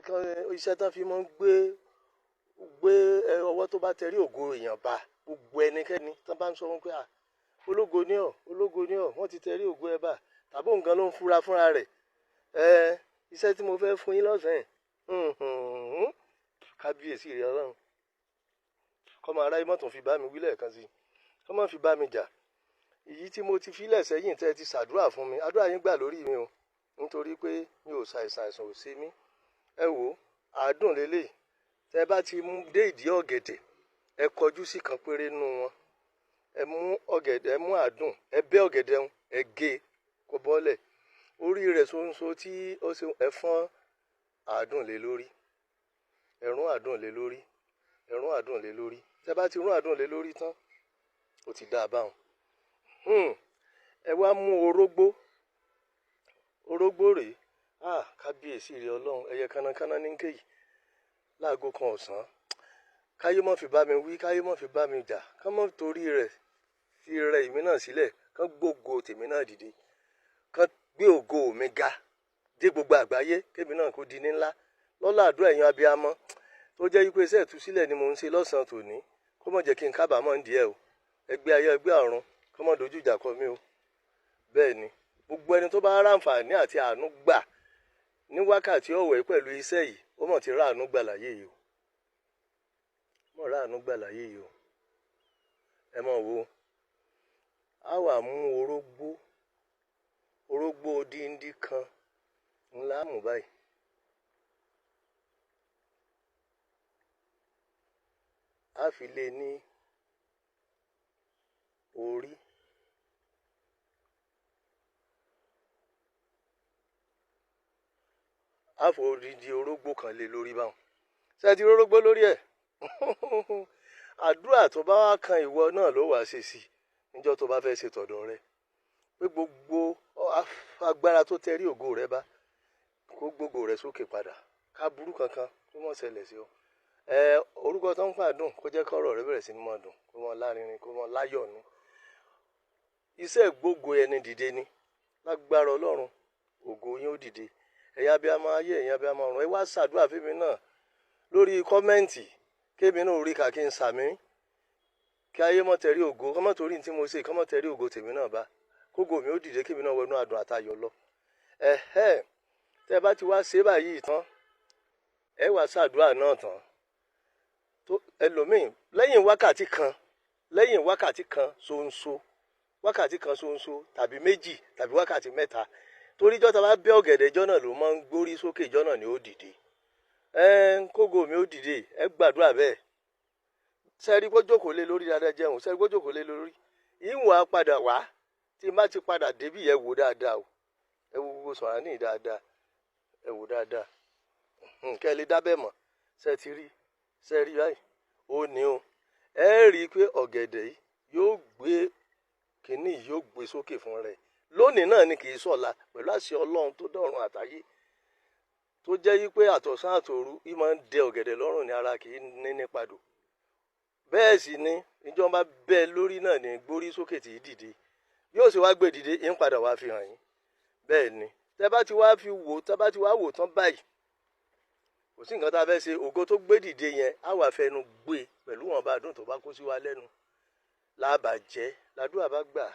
Iṣẹ́ tán fi máa ń gbé gbé ọwọ́ tó bá tẹrí ògo èèyàn bá, gbogbo ẹnikẹ́ni tán bá ń sọ wọn pé ológo ni ọ́, ológo ni ọ́, wọ́n ti tẹrí ògo ẹ bá, tàbí òun gan ló ń fura fúnra rẹ̀. Iṣẹ́ tí mo fẹ́ fún yín lọ́sàn-án, kábíyèsí rẹ̀ Ọlọ́run, kọ́mọ aráyé mọ́tò fi bá mi wí lẹ́ẹ̀kan sí i, kọ́mọ fi bá mi jà. Èyí tí mo ti filẹ̀ sẹ́yìn tẹ́ ẹ ti ṣàdúrà fún mi, àdúrà yín gbà lórí mi o, nítorí pé mi ò ṣàìsàn, àìsàn ò ṣe mí. Ẹ wò ó, àádùn lélẹ̀. Tẹ́ ẹ bá ti mú dé ìdí ọ̀gẹ̀dẹ̀, ẹ kọjú sí kan péré nú wọn. Ẹ mú ọ̀gẹ̀dẹ̀, ẹ mú àádùn, ẹ bẹ́ ọ̀gẹ̀dẹ̀ ń, ẹ gé kó bọ́lẹ̀. Orí rẹ̀ ṣonṣo tí ó ṣe, ẹ fọ́n àádùn lé lórí. Ẹ rún àádùn lé lórí. Ẹ rún àádùn lé lórí. Tẹ́ bá ti rún àádùn lé lórí tán, ó ti dáa báun. Ẹ wá mú orógbó. Orógbó rèé. Kábíyèsí rẹ̀ Ọlọ́run, ẹyẹ kánnakánná ní kéyìí. Láago kan ọ̀sán. Káyé má fi bá mi wí, káyé má fi bá mi jà. Ká má torí rẹ̀ fi rẹ èmi náà sílẹ̀. Ká gbógo tèmi náà dìde. Ká gbé ògo mi ga dé gbogbo àgbáyé, kémi náà kó di ní ńlá. Lọ́lá àdúrà ẹ̀yin abiyamọ tó jẹ́ wípé iṣẹ́ ìtúsílẹ̀ ni mò ń ṣe lọ́sàn-án tòní. Kó má jẹ́ kí n kábàámọ̀ ń díẹ̀ o. Ẹgbẹ́ ayé, ẹgbẹ́ ọ̀run, kó má dojú ìjà kọ mí o. Bẹ́ẹ̀ ni, gbogbo ẹni tó bá ráǹfààní àti àánú gbà ní wákàtí ọ̀wẹ́ pẹ̀lú iṣẹ́ yìí, ó mọ̀ ti ráàánú gbà láyé yìí o. Mọ̀ ráàánú gbà láyé yìí o. Ẹ mọ̀ wo, a wà mú orógbó, orógbó odindi kan ńlá mú báyìí. A fi lé ní orí. A fò odindi orógbó kan lé lórí báun. Ṣé ẹ ti rórógbó lórí ẹ̀? Àdúrà tó bá wá kan ìwọ náà ló wá ṣe sí níjọ́ tó bá fẹ́ ṣe tọ̀dọ̀ rẹ. Pé gbogbo agbára tó tẹrí ògo rẹ bá, kó gbogbo rẹ sókè padà. Ká burú kankan kó má ṣẹlẹ̀ sí ọ. Orúkọ tó ń pàdùn kó jẹ́ kọ́rọ̀ rẹ bẹ̀rẹ̀ sí ní máa dùn, kó máa lárinrin, kó máa láyọ̀nù. Iṣẹ́ gbogbo ẹni dìde ni. Lágbára Ọlọ́run, ògo yín ó dìde. Ẹ̀yin abiyamọ ayé, ẹ̀yin abiyamọ ọ̀run, ẹ wá ṣàdúrà fún mi náà lórí kọ́mẹ́ǹtì, kémi náà orí kà kí n sàmí. Kí ayé mọ́ tẹrí ògo, kọ́ mọ́ torí tí mo ṣe, kọ́ mọ́ tẹrí ògo tèmi náà bá. Kógo mi ó dìde, kémi náà wọnú adùn àtayọ̀ lọ. Tẹ́ ẹ bá ti wá ṣe báyìí tán, ẹ wá ṣàdúrà náà tán. Tó ẹlòmíì lẹ́yìn wákàtí kan, lẹ́yìn wákàtí kan ṣonṣo, wákàtí kan ṣonṣo tàbí méjì tàbí wákàtí mẹ́ta. Torí ijọ́ ta bá bẹ́ ọ̀gẹ̀dẹ̀, ijọ́ náà ló máa ń gbórí sókè, ijọ́ náà ni ó dìde. Kógo mi ó dìde, ẹ gbàdúrà bẹ́ẹ̀. Ṣé ẹ rí pé ó jókòó lé lórí dáadáa jẹun? Ṣé ẹ rí pé ó jókòó lé lórí? Ìwọ̀n á padà wá. Tí n bá ti padà débí, ẹ wò dáadáa o. Ẹ wo gbogbo sọ̀rọ̀ ní dáadáa. Ẹ wò dáadáa. Kẹ́ ẹ lè dábẹ́ mọ̀. Ṣé ẹ ti rí? Ṣé ẹ rí báyìí? Ó ní o. Ẹ rí i pé ọ̀gẹ̀dẹ̀ yìí yóò gbé kínní yìí yóò gbé sókè fún rẹ̀. Lónìí náà ni kì í sọ̀la pẹ̀lú àṣẹ Ọlọ́run tó dọ̀run àtayé. Tó jẹ́ wípé àtọ̀sán àtòru, í máa ń dẹ ọ̀gẹ̀dẹ̀ lọ́rùn ní ara kì í ní nípadò. Bẹ́ẹ̀ sì ni ìjọba bẹ́ẹ̀ lórí náà ní gbórí sókè tí í dìde. Yóò sì wá gbé dìde, ń padà wá fi hàn yín. Bẹ́ẹ̀ ni, tẹ́ bá ti wá fi wò, tẹ́ bá ti wá wò tán báyìí, kò sí nǹkan tá a fẹ́ ṣe. Ògo tó gbé dìde yẹn, á wà fẹnu gbé pẹ̀lú wọn bá dùn tó bá kó sí wa lẹ́nu. Lábàjẹ́, làdúrà bá gbà.